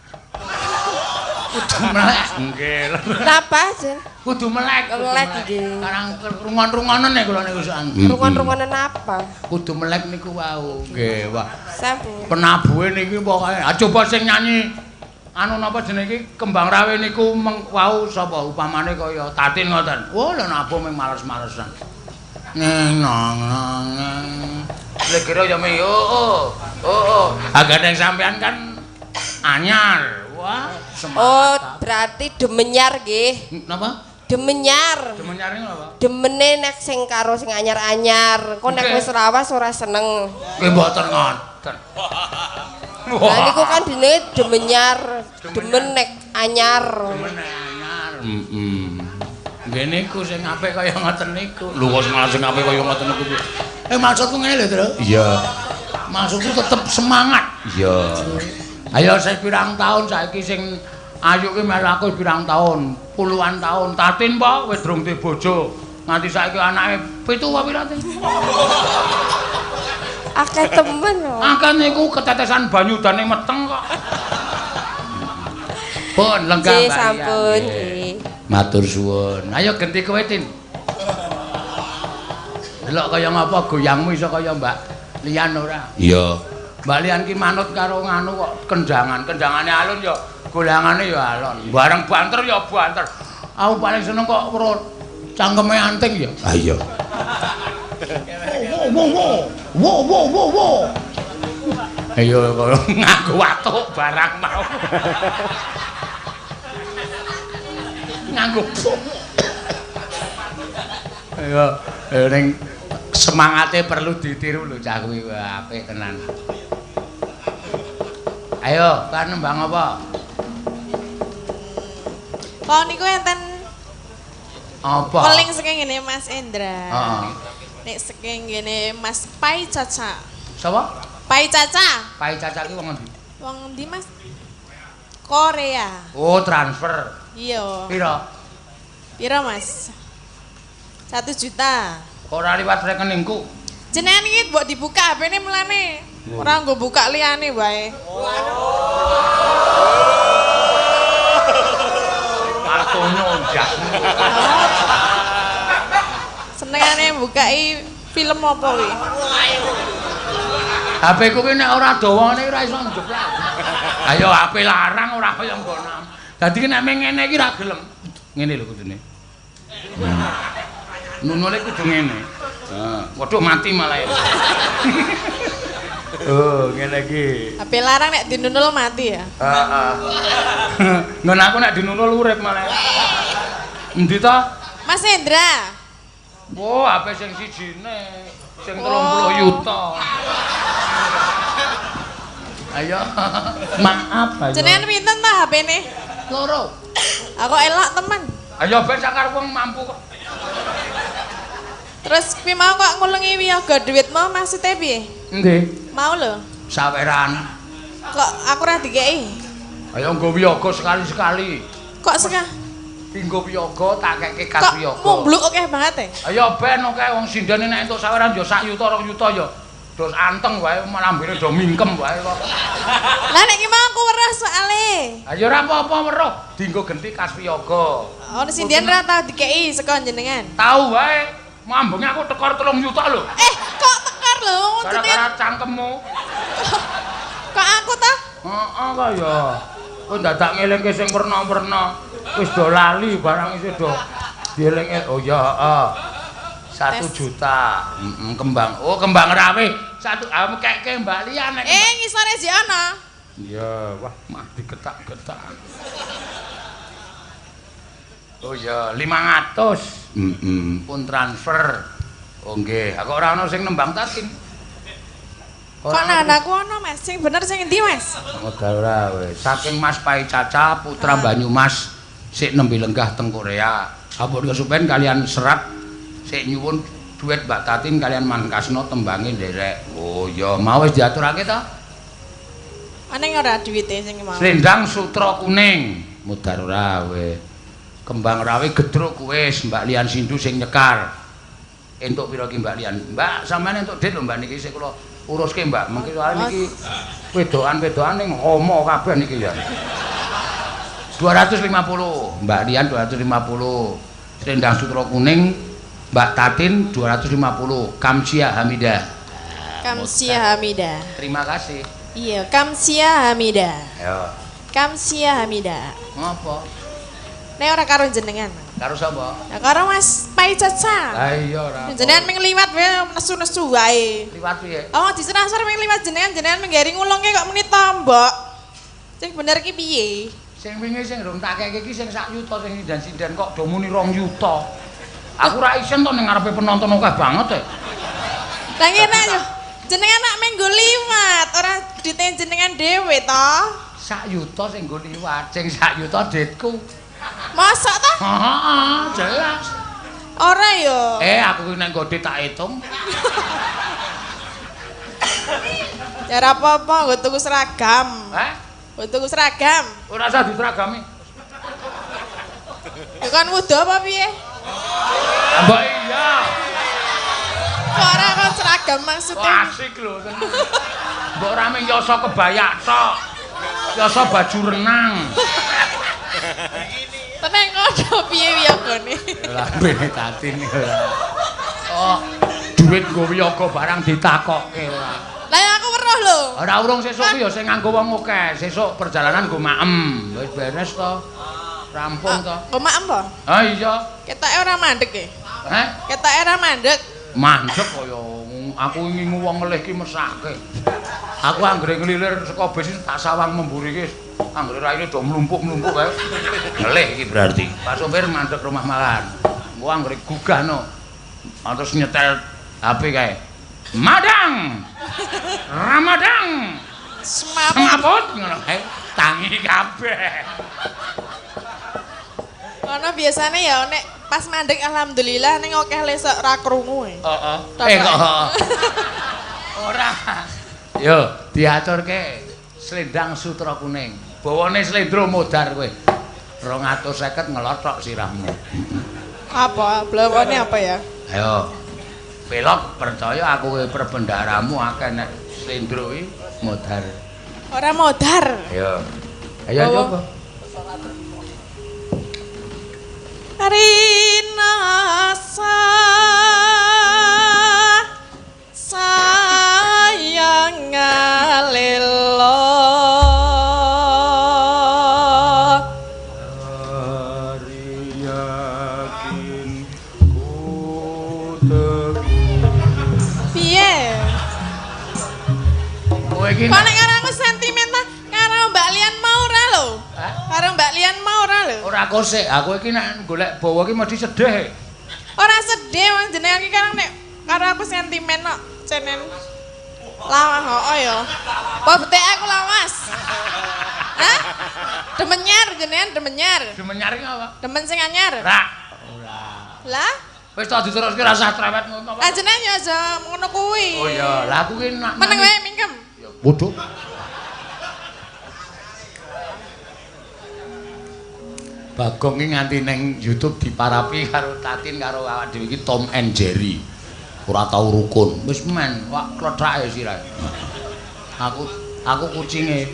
Kudu melek. Nggih. Napa, Jan? Kudu melek, kudu Melek, nggih. Karang rungon-rungonen nek kula niku sokan. Rungon-rungonen apa? Kudu melek niku wau. Nggih, wah. Sampun. Penabuhe niki pokoke. Ah coba sing nyanyi anu napa jenenge iki Kembang Rawe niku wau sapa upamane kaya Tatin ngoten. Wah, lha nabuh mung males-malesan. Neng nang nang. Lha kira ya mi oh oh. Agane sampean kan anyar. Wah, semangat. Oh, berarti demenyar nggih. Napa? Demenyar. Demenyar niku napa? Demene nek sing karo sing anyar-anyar. Engko nek Nggih. wis lawas ora seneng. Nggih mboten ngoten. Lah niku kan jenenge demenyar, demen nek anyar. Demen nek anyar. Heeh. Nggih niku sing apik kaya ngoten niku. Lho kok sing apik kaya ngoten niku piye? Maksudku ngene lho, Tru. Iya. Maksudku tetep semangat. Iya. Ayo saya pirang tahun saiki sing ayu ki melu aku pirang tahun, puluhan tahun. Tatin po wis durung duwe bojo. Nganti saiki anake 7 apa pira Tin? Akeh temen lho. Akeh niku ketetesan banyu dane meteng kok. Pun lenggah Mbak. Sampun nggih. Matur suwun. Ayo genti kowe Tin. Delok kaya ngapa goyangmu iso kaya Mbak Lian ora? Iya. Mbak Lian ki manut karo nganu kok kendangan. Kendangane alun ya golangane ya alon. Bareng banter ya banter. Aku paling seneng kok weruh cangkeme anting ya. Ha iya. Wo wo wo wo wo wo. Ayo kaya nganggo watuk barang mau. Nganggo. Ayo ning semangate perlu ditiru lho cah kuwi apik tenan. Ayo, kan nembang apa? Kok niku enten apa? Paling saking ngene Mas Endra. Heeh. Nek saking ngene Mas Pai Caca. Sapa? Pai Caca. Pai Caca ki wong endi? Wong endi Mas? Korea. Oh, transfer. Iya. Piro? Piro Mas? 1 juta. Kok ora liwat rekeningku? Jenengan iki mbok dibuka HP-ne mulane. Ora nggo buka liyane wae. Kartono njakmu. Senengane bukai film apa kuwi? HP ku ki nek ora dawane ora iso njeplak. Ayo HP larang ora kaya nggonam. Dadi nek ngene iki ra gelem. Ngene lho kudune. Nunule kudu ngene. Heeh. Waduh mati malah ya. Oh, ngene iki. HP larang nek dinunul mati ya. Heeh. Nggon aku nek dinunul urip malah. Endi to? Mas Endra. Oh, HP sing sijine, sing 30 yuta. Ayo. Maaf ayo. Jenengan pinten ta HP-ne? Loro. Aku elok temen. Ayo ben sakar wong mampu kok. Terus kuwi mau kok ngulungi wiyaga duit mau maksudnya piye? Nggih. Mau lho. Saweran. Kok aku ora dikeki? Ayo nggo wiyaga sekali-sekali. Kok seka? Dinggo wiyaga tak keke kas wiyaga. Kok mumbluk akeh banget e? Ayo ben akeh wong sindene nek entuk saweran ya sak yuta 2 yuta ya. Dos anteng wae lambene do mingkem wae kok. Lah nek iki mau aku weruh soale. Ayo ora apa-apa weruh, dinggo genti kas wiyaga. Oh, sindian ora tau dikeki saka jenengan. Tau wae. Mambunge aku tekor 3 yuta lho. Eh, kok tekor lho? Gara-gara cangkemmu. Kok aku ta? Heeh kok ya. Kowe dadak ngelingke sing werna-werna. Wis do lali barang isih do dielinge. Oh ya, heeh. 1 juta. Heeh, kembang. Oh, kembang rawe. Satu keke Mbak Lian nek. Eh, ngisore jek ana. Iya, wah, mah diketak-ketak. Oh ya, 500. Heeh, pun transfer. Oh nggih, aku ora ana sing nembang Tatin. Kok nanaku ana Mas? Sing bener sing endi Mas? Modal ora wis. Saking Mas Pai Caca putra Banyumas sik nembe lenggah teng Korea. Ampun kesupen kalian serat sik nyuwun duit Mbak Tatin kalian Mangkasno tembange nderek. Oh ya, mau wis diaturake ta? Aneng ora duwite sing mau. Slendang sutra kuning. Modal ora wis. Kembang rawe gedruk wis Mbak Lian Sindu sing nyekar. Entuk pira ki Mbak Lian? Mbak, sampean entuk dit lho Mbak niki sik kula uruske Mbak. Mengki soalé niki wedokan-wedokan ning homo kabeh niki ya. 250, Mbak Lian 250. Selendang sutra kuning Mbak Tatin 250. Kamsia Hamidah. Kamsia Hamidah. Terima kasih. Iya, Kamsia Hamidah. Ayo. Kamsia Hamidah. Ngopo? Nek ora karo jenengan. Karo sapa? Ya karo Mas Pai Caca. Lah iya ora. Jenengan ming liwat wae nesu-nesu wae. Liwat piye? Oh, diserang-serang ming liwat jenengan, jenengan menggari ngulungke kok muni tombok. Sing bener ki piye? Sing wingi sing rong tak keke iki sing sak yuta sing sinden-sinden kok do muni 2 yuta. Aku ora isin to ning ngarepe penonton akeh banget e. Lah ngene yo. Jenengan nak minggu liwat, ora duite jenengan dhewe to. Sak yuta sing nggo liwat, sing sak yuta ditku. Mosok ta? Heeh, jelas. Ora yo. Eh, aku nek nggo tak hitung. Ya ora apa-apa, nggo tuku seragam. Hah? Nggo tuku seragam. Ora usah diseragami. Ya kon wuda apa piye? Mbok iya. Kok ora kon seragam maksudnya? Asik lho tenan. Mbok ora mung yasa kebayak tok. Yasa baju renang. Teneng ngono piye wiyogone? Lambene Tatin ora. Oh, duit nggo wiyaga barang ditakokke ora. Lah aku weruh lho. Ora urung sesuk ki ya sing nganggo wong akeh. Sesuk perjalanan nggo maem. Wis beres to. Rampung to. Nggo maem po? Ha iya. Ketoke ora mandek e. Heh? Ketoke ora mandek. Mandek kaya aku ngingu wong ngelih ki mesake. Aku anggere nglilir saka bis tak sawang memburi ki anggere raine do mlumpuk-mlumpuk kae. Ngelih iki berarti. Pak sopir mandek rumah makan. Engko anggere gugahno. Terus nyetel HP kae. Madang. Ramadang. Semaput. Ngono kae. Tangi kabeh. Ono biasane ya nek pas mandek alhamdulillah ning akeh lesok ra krungu e. Heeh. Eh kok ora. Yo diaturke slendang sutra kuning. Bawane slendro modar kowe. 250 ngelothok sirahmu. Apa? Blawane apa ya? Ayo. Pelok percaya aku kowe perbendaramu akeh nek slendro iki modar. Ora modar. Ayo. Ayo coba. Rinasa sayang ngalelo hari yakin ku teguh. Piye? Kowe iki kok nek karo aku sentimental karo Mbak Lian mau ora lho? Karo Mbak Lian mau ora lho? Ora kosek, aku iki nek golek bawa iki mesti sedih. Ora sedih wong jenengan iki kan nek karo aku sentimen kok cenen. Lawas heeh ya. Apa betik aku lawas? Hah? Demenyar jenengan demenyar. Demenyar iki apa? Demen sing anyar. Ora. Ora. Lah, wis tak diteruske ra sah trewet ngono apa. Lah jenengan ya aja ngono kuwi. Oh iya, lah aku ki nak meneng wae mingkem. Ya bodoh. Bagong iki nganti ning YouTube diparapi karo Tatin karo awak dhewe iki Tom and Jerry. Ora tau rukun. Wis men, wak klethake sirahe. Aku kucinge,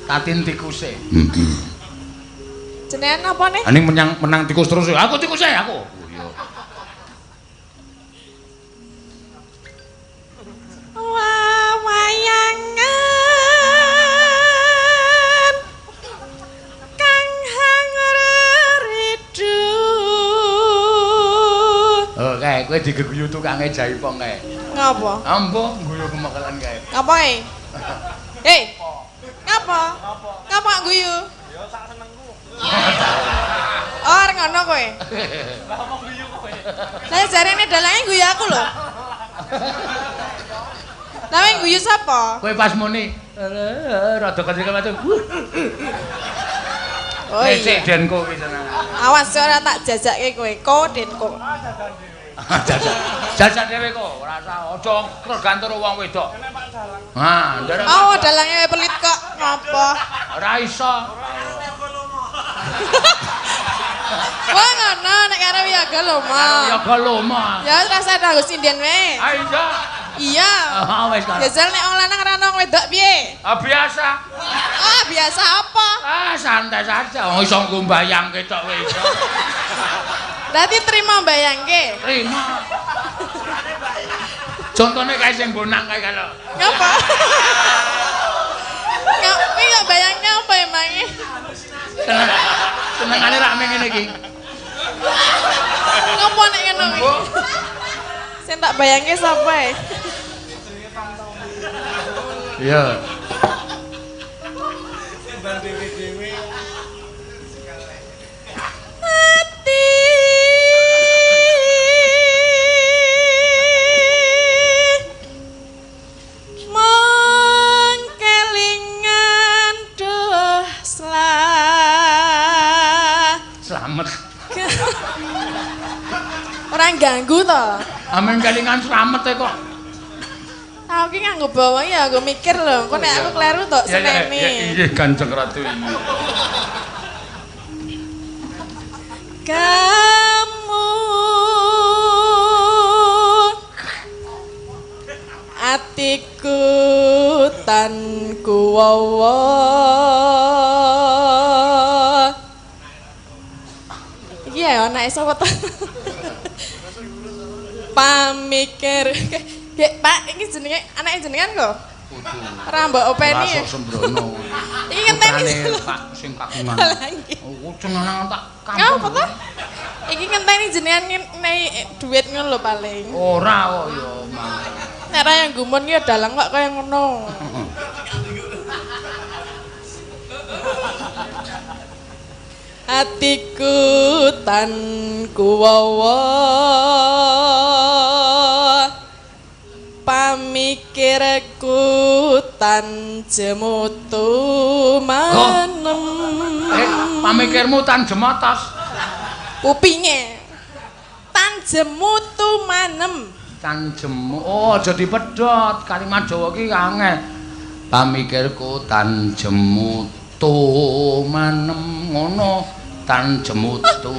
Tatin tikuse. Heeh. Jenengan apa nih? Aning menang tikus terus. Aku tikuse aku. Oh iya. Wayangan kang hangridu. Oh, kae kowe digeguyu tukange jaipong kae. Ngapa? Ambo guyu kemekelan kae. Ngapa e? Hei. Ngapa? Ngapa guyu? Ya sak senengku. Oh, arep ngono kowe. Lah ngomong guyu kowe. Lah jarene dalange guyu aku lho. Lah kowe guyu sapa? Kowe pas muni rada kecil-kecil. Oh iya. Lecek denko kuwi seneng. Awas ora tak jajake kowe, ko denko. Jajak. Jajak dhewe kok, ora usah aja tergantung wong wedok. Ha, nderek. Oh, dalange pelit kok ngopo? Ora iso. Wah ngono nek karo wiyaga lomo. Karo wiyaga lomo. Ya ora usah nganggo sinden wae. Ha iya. Iya. Ah wis karo. Jajal nek wong lanang ora wong wedok piye? Ah biasa. Ah biasa apa? Ah santai saja. Wong iso nggo mbayangke tok kowe iso. Berarti terima mbayangke? Terima. Contone kae sing bonang kae kalau. Ngapa? Ngapa kok bayangke apa emangnya? Senengane rak ngene iki. Ngopo nek ngono iki? Sing tak bayangke sapa e? Iya. Timbang dhewe-dhewe. Ati mung kelingan duh Slamet. Ora ganggu to. Amen kelingan slamet e kok. Tau ki nganggo bawa ya nganggo mikir lho. Engko nek aku kleru tok seneni. Iya, Kanjeng Ratu iki. Kamu atiku tan kuwawa. Iki ya anake sapa to? Pamikir. Gek, Pak, iki jenenge anake jenengan kok? Kudu. Ora mbok openi. Ora sok sembrono. Iki ngenteni Pak sing kagungan. Oh, jenengan tak kampung. Ngapa to? Iki ngenteni jenengan ngenei duit ngono lho paling. Ora kok ya, Mang. Nek ra yang gumun ki ya dalang kok kaya ngono. Atiku tan kuwawa pamikirku tan jemutu manem. Pamikirmu tan jemotos. Kupinge tan jemutu manem. Tan jemu. Oh, aja dipedhot. Kalimat Jawa ki angel. Pamikirku tan jemutu manem ngono tan jemutu.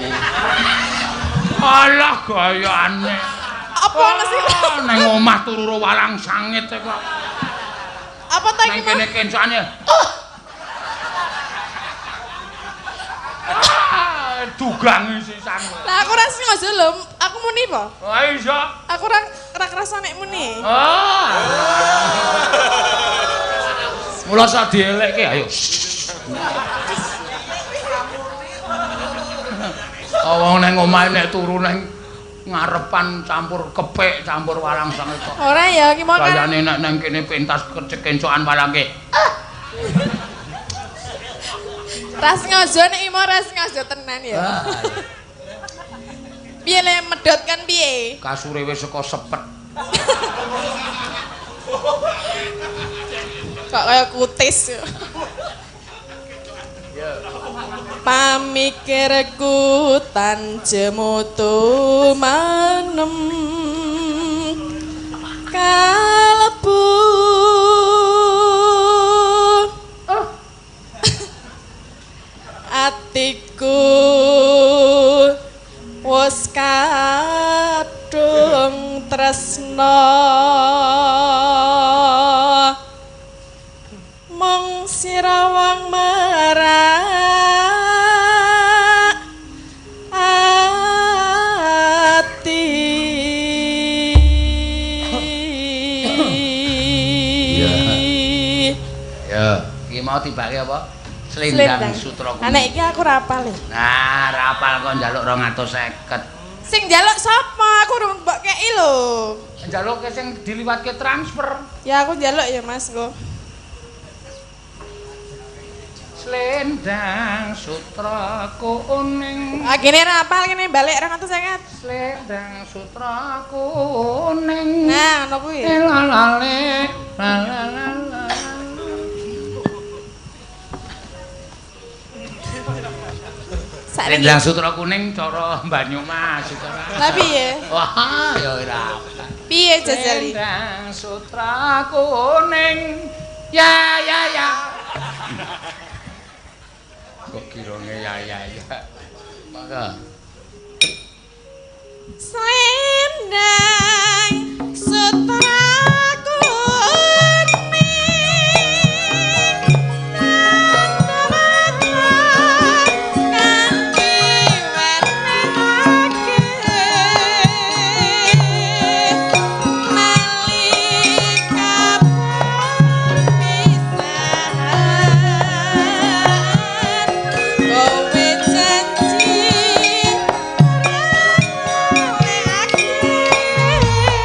Alah gayane. Apa ana sing nang omah turu walang sangit kok. Apa ta iki? Nang kene kencane. Dugang sisan. Lah aku ora sengaja lho, aku muni apa? Lah iya. Aku ora kerasa nek muni. Ah. Mula sak dielekke ayo. Wong nang omahe nek turu nang ngarepan campur kepik, campur walang sangit kok. Ora ya iki mau kan. Kayane nek nang kene pentas kecencokan walangke. Ra sengaja nek imo ra sengaja tenan ya. Piye le medhot kan piye? Kasure wis saka sepet. Kok kaya kutis. Pamikirku tan jemutu manem kalebu atiku wis kadung tresna mung sira wong merak ati. Ya, iki mau tibake apa? Selendang sutra kuning. Nek iki aku ora apal. Nah, ora apal kok njaluk 250. Sing njaluk sapa? Aku urung mbok kei lho. Njaluke sing diliwatke transfer. Ya aku njaluk ya Mas kok. Selendang sutra kuning. Ah kene ora apal kene balik 250. Selendang sutra kuning. Nah, ngono kuwi. Lalale lalalala. Selendang sutra kuning cara Banyumas cara. Lah piye? Wah, ya ora. Piye jajali? Selendang sutra kuning. Ya ya ya. Kok kirane ya ya ya. Mangga. Selendang sutra kuning kanthi wernake nalika perpisahan kowe janji ora.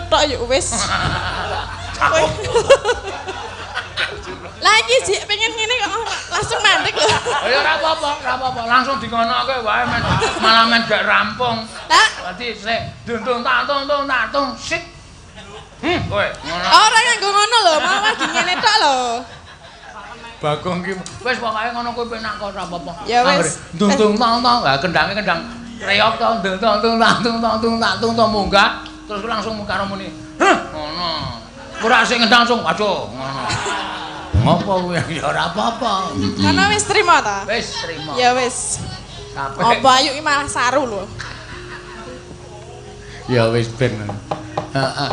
tok ya wis. Lagi sih pengen ngene kok langsung mandek lho. Ya ora apa-apa, ora apa-apa. Langsung dingonoke wae men. Malah men gak rampung. Lah, Berarti sik dung tak tung tung tak tung sik. Kowe ngono. ora nganggo ngono lho, mau lagi ngene tok lho. Bagong ki wis pokoke ngono kuwi penak kok ora apa-apa. Ya wis. Dung dung tong tong. Lah kendange kendang reok to dung tong tung tak tung tong tung tak tung tong munggah terus langsung karo muni. Heh, ngono. Ora sing ngendang langsung waduh ngono. Ngopo kuwi ya ora apa-apa. Karena wis trimo ta? Wis trimo. Ya wis. Kabeh. Apa ayu ki malah saru lho. Ya wis ben. Heeh.